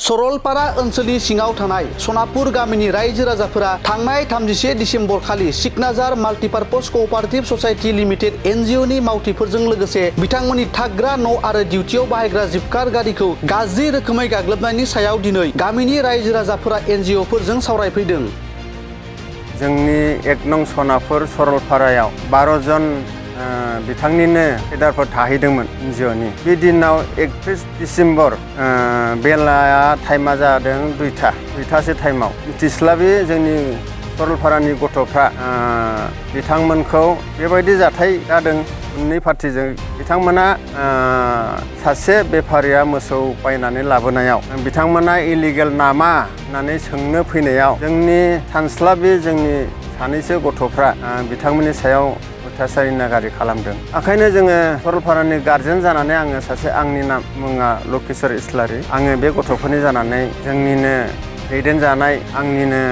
सरलपारा ओनसोलनि सिङाव थानाय सनापुर गामिनि रायजो राजाफोरा थांनाय 31 डिसेम्बर खालि सिकनाझार multipurpose cooperative society limited NGO नि मावथिफोरजों लोगोसे बिथांमोननि थाग्रा न' आरो डिउटियाव बाहायग्रा जिपकार गारिखौ गाज्रि रोखोमै गाग्लोबनायनि सायाव दिनै गामिनि रायजो राजाफोरा NGO फोरजों सावरायफैदों। जोंनि 1 नं सनापुर सरलपारायाव 12 जन बिथांनिनो केडारफोर थाहैदोंमोन NGO नि। बे दिनाव 31 डिसेम्बर बेलाया टाइमा जादों 2टासो टाइमाव मिथिस्लाबि जोंनि सरलपारानि गथ'फ्रा बिथांमोनखौ बेबायदि जाथाय जादों। मोननै पार्टिजों बिथांमोना सासे बेफारिया मोसौ बायनानै लाबोनायाव बिथांमोना इलिगेल नामा होननानै सोंनो फैनायाव जोंनि सानस्लाबि जोंनि सानैसो गथ'फ्रा बिथांमोननि सायाव अयथासार गारि खालामदों। ओंखायनो जोङो सरलपारानि गार्जेन जानानै आङो सासे आंनि मुङा लकेश्वर इस्लारि। आङो बे गथ'फोरनि जानानै जोंनिनो दैदेनजानाय आंनिनो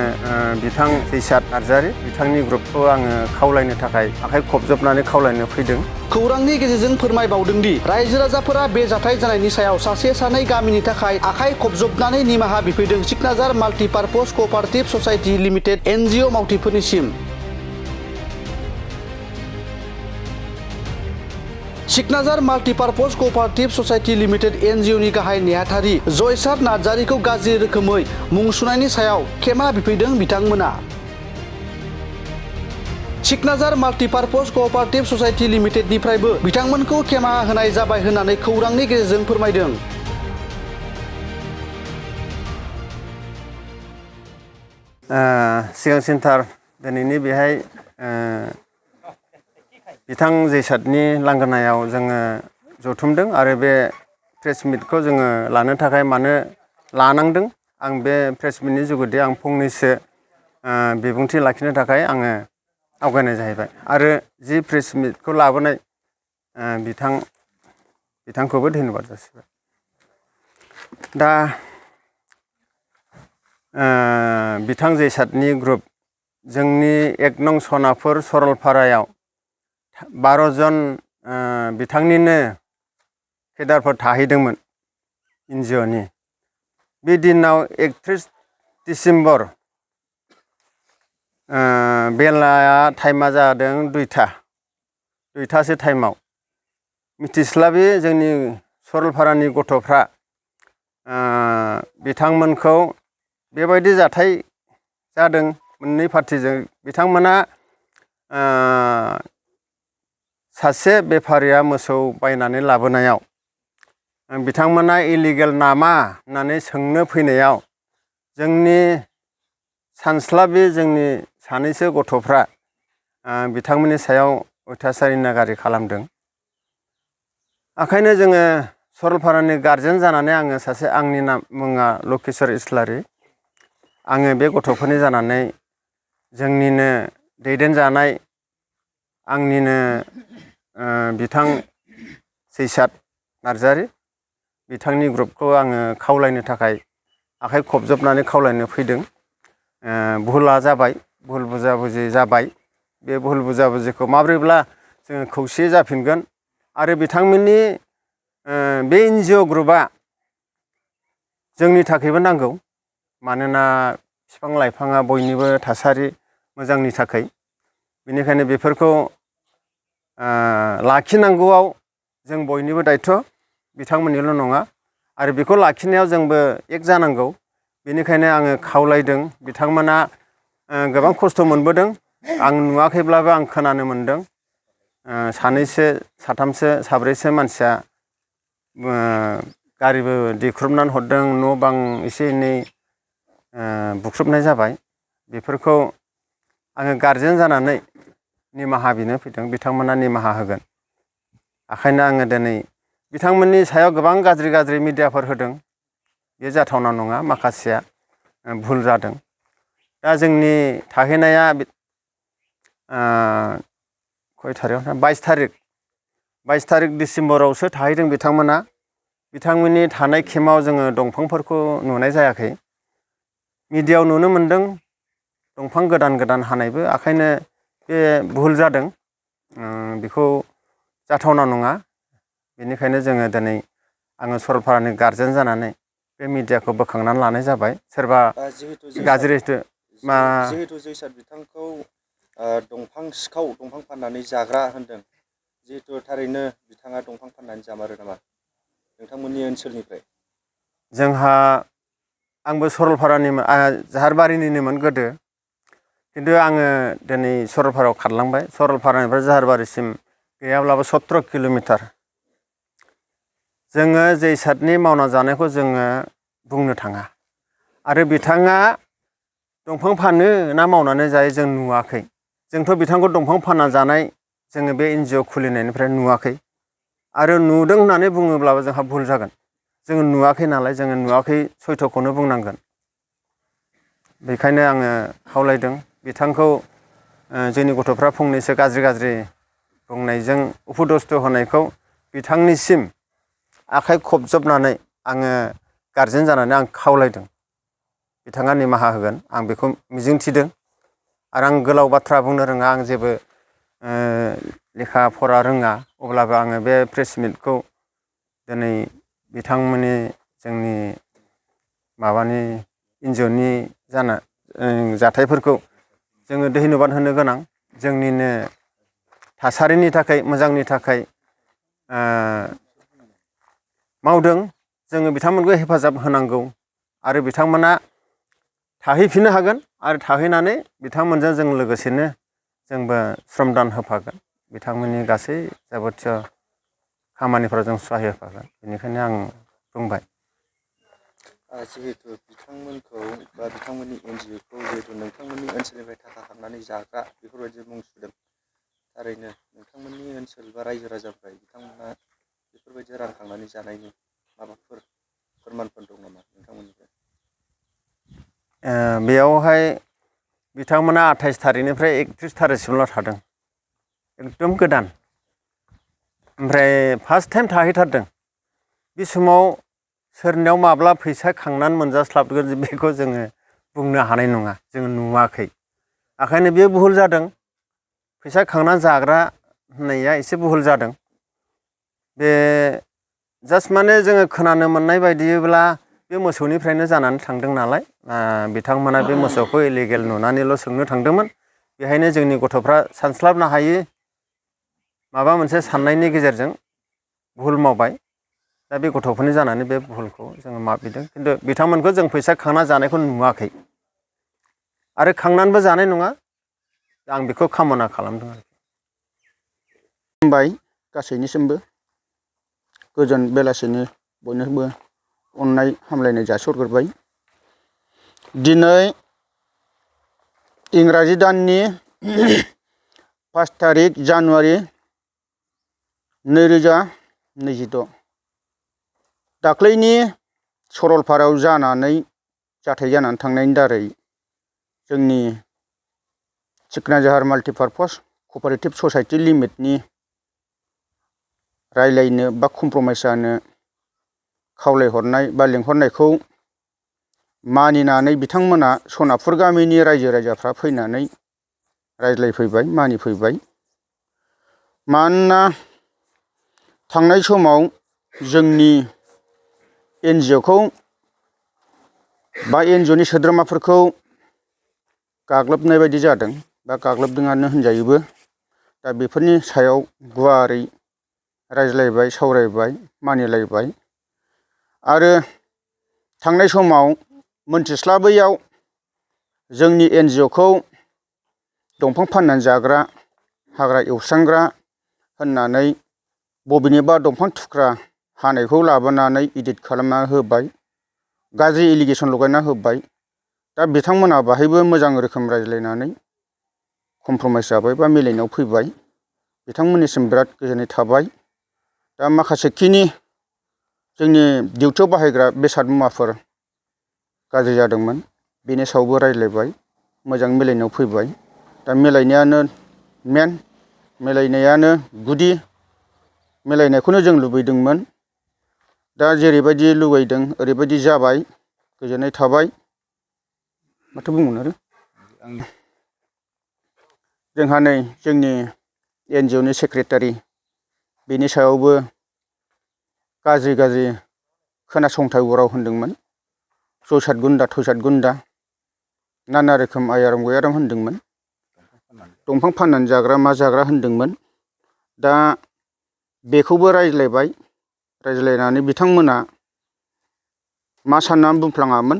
बिथां दैसाद नार्जारि बिथांनि ग्रुपखौ आङो खावलायनो थाखाय आखाइ खबजबनानै खावलायनो फैदों। खौरांनि गेजेरजों फोरमायबावदों दि रायजो राजाफोरा बे जाथाय जानायनि सायाव सासे सानै गामिनि थाखाय आखाइ खबजबनानै निमाहा बिफैदों Siknajhar multipurpose cooperative society limited NGO मावथिफोरनिसिम। Siknajhar multipurpose cooperative society limited NGO नि गाहाय नेहाथारि जयसार नार्जारिखौ गाज्रि रोखोमै मुं सुनायनि सायाव खेमा बिफैदों बिथांमोना। सिकनाझार माल्टिपार्पज कोअपारेटिव ससाइटि लिमिटेडनिफ्रायबो बिथांमोनखौ खेमा होनाय जाबाय होननानै खौरांनि गेजेरजों फोरमायदों। सिगांसिनथार दिनैनि बेहाय बिथां दैसादनि लांगोनायाव जोङो जथुमदों आरो बे प्रेस मिटखौ जोङो लानो थाखाय मानो लानांदों आं बे प्रेस मिटनि जुगुदे आं फंनैसो बिबुंथि लाखिनो थाखाय आङो आवगायनाय जाहैबाय आरो जि प्रेस मिटखौ लाबोनाय बिथांखौबो धन्यबाद जासिबाय। दा बिथां दैसादनि ग्रुप जोंनि 1 नं सनापुर सरलपारायाव 12 जन बिथांनिनो केडारफोर थाहैदोंमोन NGO नि। बे दिनाव 31 डिसेम्बर बेलाया टाइमा जादों 2टासो टाइमाव मिथिस्लाबि जोंनि सरलपारानि गथ'फ्रा बिथांमोनखौ बेबायदि जाथाय जादों। मोननै पार्टिजों बिथांमोना सासे बेफारिया मोसौ बायनानै लाबोनायाव बिथांमोना इलिगेल नामा होननानै सोंनो फैनायाव जोंनि सानस्लाबि जोंनि सानैसो गथ'फ्रा बिथांमोननि सायाव अयथासार गारि खालामदों। ओंखायनो जोङो सरलपारानि गार्जेन जानानै आङो सासे आंनि मुङा लकेश्वर इस्लारि। आङो बे गथ'फोरनि जानानै जोंनिनो दैदेनजानाय आंनिनो बिथां दैसाद नार्जारि बिथांनि ग्रुपखौ आङो खावलायनो थाखाय आखाइ खबजबनानै खावलायनो फैदों। भुला जाबाय, भुल बुजाबुजि जाबाय। बे भुल बुजाबुजिखौ माब्रैब्ला जोङो खौसे जाफिनगोन आरो बिथांमोननि बे NGO ग्रुपआ जोंनि थाखायबो नांगौ। मानोना बिफां लाइफाङा बयनिबो थासारि मोजांनि थाखाय। बेनिखायनो बेफोरखौ लाखिनांगौआव जों बयनिबो दायथ', बिथांमोननिल' नङा आरो बेखौ लाखिनायाव जोंबो एक जानांगौ। बेनिखायनो आङो खावलायदों। बिथांमोना गोबां खस्थ' मोनबोदों। आं नुवाखैब्लाबो आं खोनानो मोनदों। सानैसो साथामसो साब्रैसो मानसिया गारिबो देख्रुबनानै हरदों, न' बां एसे एनै बुख्रुबनाय जाबाय। बेफोरखौ आङो गार्जेन जानानै निमाहा बिनो फैदों। बिथांमोना निमाहा होगोन। ओंखायनो आङो दिनै बिथांमोननि सायाव गोबां गाज्रि मिडियाफोर होदों। बे जाथावना नङा, माखासेया भुल जादों। दा जोंनि थाहैनाया खय थारिख 22 थारिख डिसेम्बरावसो थाहैदों बिथांमोना। बिथांमोननि थानाय केम्पआव जोङो दंफांफोरखौ नुनाय जायाखै। मिडियायाव नुनो मोनदों दंफां गोदान हानायबो। ओंखायनो बे भुल जादों, बेखौ जाथावना नङा। बेनिखायनो जोङो दिनै आङो सरलपारानि गार्जेन जानानै बे मिडियाखौ बोखांनानै लानाय जाबाय सोरबा गाज्रि जिहेतु जैसार बिथांखौ दंफां सिखाव दंफां फाननानै जाग्रा होनदों जिहेतु थारैनो बिथाङा दंफां फाननानै जामारो नामा नोंथांमोननि ओनसोलनिफ्राय? जोंहा आंबो सरलपारानिमोन जाहारबारिनिनोमोन गोदो खिन्थु आङो दिनै सरलपारायाव खारलांबाय सरलपारानिफ्राय जाहारबारिसिम गैयाब्लाबो 17 किल'मिटार जोङो जैसारनि मावना जानायखौ जोङो बुंनो थाङा आरो बिथाङा दंफां फानो ना मावनानै जायो जों नुवाखै जोंथ' बिथांखौ दंफां फानना जानाय जोङो बे NGO खुलिनायनिफ्राय नुवाखै आरो नुदों होननानै बुङोब्लाबो जोंहा भुल जागोन जोङो नुवाखै नालाय जोङो नुवाखै सयथ'खौनो बुंनांगोन बेखायनो आङो खावलायदों बिथांखौ जोंनि गथ'फ्रा फंनैसो गाज्रि बुंनायजों उपदस्थ होनायखौ बिथांनिसिम आखाइ खबजबनानै आङो गारजेन जानानै आं खावलायदों बिथाङा निमाहा होगोन आं बेखौ मिजिंथिदों आरो आं गोलाव बाथ्रा बुंनो रोङा आं जेबो लेखा फरा रोङा अब्लाबो आङो बे प्रेस मिटखौ दिनै बिथांमोननि जोंनि माबानि NGOनि जाथायफोरखौ जोङो धन्यबाद होनो गोनां जोंनिनो थासारिनि थाखाय मोजांनि थाखाय मावदों जोङो बिथांमोनखौ हेफाजाब होनांगौ आरो बिथांमोना थाहैफिननो हागोन आरो थाहैनानै बिथांमोनजों जों लोगोसेनो जोंबो श्रमदान होफागोन बिथांमोननि गासै जाबोतिय खामानिफोराव जों सहाय होफागोन बेनिखायनो आं बुंबाय जिहेतु बिथांमोनखौ बा बिथांमोननि NGOखौ जिहेतु नोंथांमोननि ओनसोलनिफ्राय थाखा खांनानै जाग्रा बेफोरबायदि मुं सुदों थारैनो नोंथांमोननि ओनसोल बा रायजो राजाफ्रा बिथांमोना बेफोरबायदि रां खांनानै जानायनि माबाफोर फोरमानफोर दं नामा नोंथांमोननिफ्राय? बेयावहाय बिथांमोना 28 थारिखनिफ्राय 31 थारिखसिमल' थादों एकदम गोदान ओमफ्राय फार्स्ट टाइम थाहैथारदों बे समाव सोरनियाव माब्ला फैसा खांनानै मोनजास्लाबगोन बेखौ जोङो बुंनो हानाय नङा जोङो नुवाखै ओंखायनो बेयो भुल जादों फैसा खांनानै जाग्रा होननाया एसे भुल जादों बे जास्ट माने जोङो खोनानो मोननाय बायदिब्ला बे मोसौनिफ्रायनो जानानै थांदों नालाय बिथांमोना बे मोसौखौ इलिगेल नुनानैल' सोंनो थांदोंमोन बेहायनो जोंनि गथ'फ्रा सानस्लाबनो हायै माबा मोनसे साननायनि गेजेरजों भुल मावबाय दा बे गथ'फोरनि जानानै बे भुलखौ जोङो माफिदों खिन्थु बिथांमोनखौ जों फैसा खांना जानायखौ नुवाखै आरो खांनानैबो जानाय नङा आं बेखौ कामना खालामदों आरोखि खुलुमबाय गासैनिसिमबो गोजोन बेलासिनि बयनोबो अननाय हामलायनाय जासिहरग्रोबाय दिनै इंराजि दाननि 5 थारिख जानुवारि 2026 दाख्लैनि सरलपारायाव जाथाय जानानै थांनायनि दारै जोंनि सिकनाझार माल्टिपार्पस क'अपारेटिभ ससाइटि लिमिटेडनि रायलायनो बा कमप्रमाइस जानो खावलायहरनाय बा लेंहरनायखौ मानिनानै बिथांमोना सनापुर गामिनि रायजो राजाफ्रा फैनानै रायज्लायफैबाय मानिफैबाय मानोना थांनाय समाव जोंनि NGOखौ बा NGOनि सोद्रोमाफोरखौ गाग्लोबनाय बायदि जादों बा गाग्लोबदोंआनो होनजायोबो दा बेफोरनि सायाव गुवारै रायज्लायबाय सावरायबाय मानिलायबाय आरो थांनाय समाव मोनथिस्लाबैयाव जोंनि NGOखौ दंफां फाननानै जाग्रा हाग्रा एवस्रांग्रा होननानै बबेनिबा दंफां थुख्रा हानायखौ लाबोनानै इदिट खालामना होबाय गाज्रि एलिगेसन लगायना होबाय दा बिथांमोना बाहायबो मोजां रोखोम रायज्लायनानै कमप्रमाइस जाबाय बा मिलायनायाव फैबाय बिथांमोननिसिम बिराद गोजोननाय थाबाय दा माखासेखिनि जोंनि डिउटियाव बाहायग्रा बेसाद मुवाफोर गाज्रि जादोंमोन बेनि सायावबो रायज्लायबाय मोजां मिलायनायाव फैबाय दा मिलायनायानो मेन मिलायनायानो गुदि मिलायनायखौनो जों लुबैदोंमोन दा जेरैबायदि लुबैदों ओरैबायदि जाबाय गोजोननाय थाबाय माथो बुंबावनो आरो जोंहा नै जोंनि NGOनि सेक्रेटारि बेनि सायावबो गाज्रि खोनासंथाव राव होनदोंमोन सयसात गुन्दा थयसात गुन्दा नाना रोखोम आयाराम गयाराम होनदोंमोन। दंफां फाननानै जाग्रा मा जाग्रा होनदोंमोन। दा बेखौबो रायज्लायबाय। रायज्लायनानै बिथांमोना मा साननानै बुंफ्लाङामोन।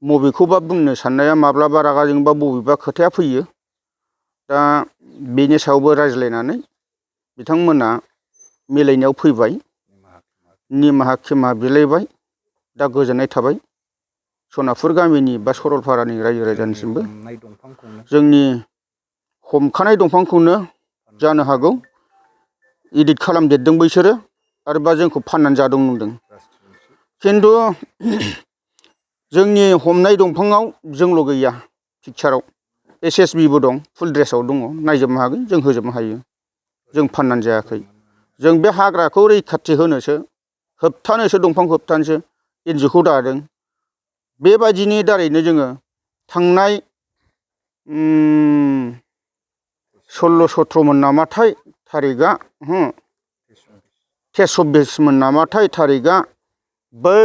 बबेखौबा बुंनो साननाया माब्लाबा रागा जोंबा बबेबा खोथाया फैयो। दा बेनि सायावबो रायज्लायनानै बिथांमोना मिलायनायाव फैबाय। निमाहा खेमा बिलायबाय। दा गोजोननाय थाबाय सनापुर गामिनि बा सरलपारानि रायजो राजानिसिमबो। जोंनि हमखानाय दंफांखौनो जानो हागौ इदिट खालामदेरदों बैसोरो आरोबा जोंखौ फाननानै जादों नंदों। खिन्थु जोंनि हमनाय दंफाङाव जोंल' गैया। पिकचाराव SSBबो दं, फुल ड्रेसाव दङ। नायजोबनो हागोन, जों होजोबनो हायो। जों फाननानै जायाखै। जों बे हाग्राखौ रैखाथि होनोसो, होबथानोसो, दंफांखौ होबथानोसो NGOखौ दादों। बेबायदिनि दारैनो जोङो थांनाय 16-17 नामाथाय थारिखआ 23-24 नामाथाय थारिखआ बै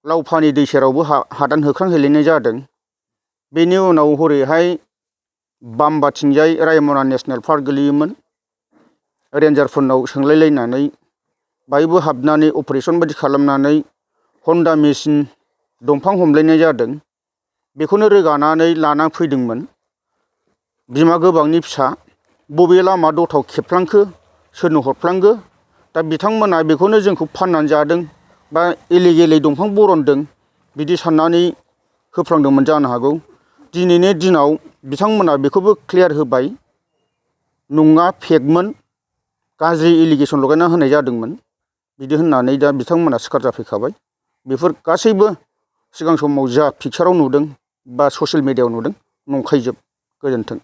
लावफानि दै सेरावबो हादान होख्रांहैलायनाय जादों। बेनि उनाव हरैहाय बामबाथिंजाय रायमना नेसनेल पार्क गोलैयोमोन। रेन्जारफोरनाव सोंलायलायनानै बाहायबो हाबनानै अपारेसन बायदि खालामनानै हन्डा मेचिन दंफां हमलायनाय जादों। बेखौनो रोगानानै लाना फैदोंमोन। बिमा गोबांनि फिसा बबे लामा दथाव खेबफ्लांखो, सोरनो हरफ्लांखो। दा बिथांमोना बेखौनो जोंखौ फाननानै जादों बा इलिगेलै दंफां बरनदों बिदि साननानै होफ्लांदोंमोन जानो हागौ। दिनैनि दिनाव बिथांमोना बेखौबो क्लियार होबाय नङा, फेकमोन, गाज्रि एलिगेसन लगायना होनाय जादोंमोन बिदि होननानै दा बिथांमोना सिखार जाफैखाबाय। बेफोर गासैबो सिगां समाव जा पिकचाराव नुदों बा ससियेल मिडियायाव नुदों नंखायजोब। गोजोन्थों।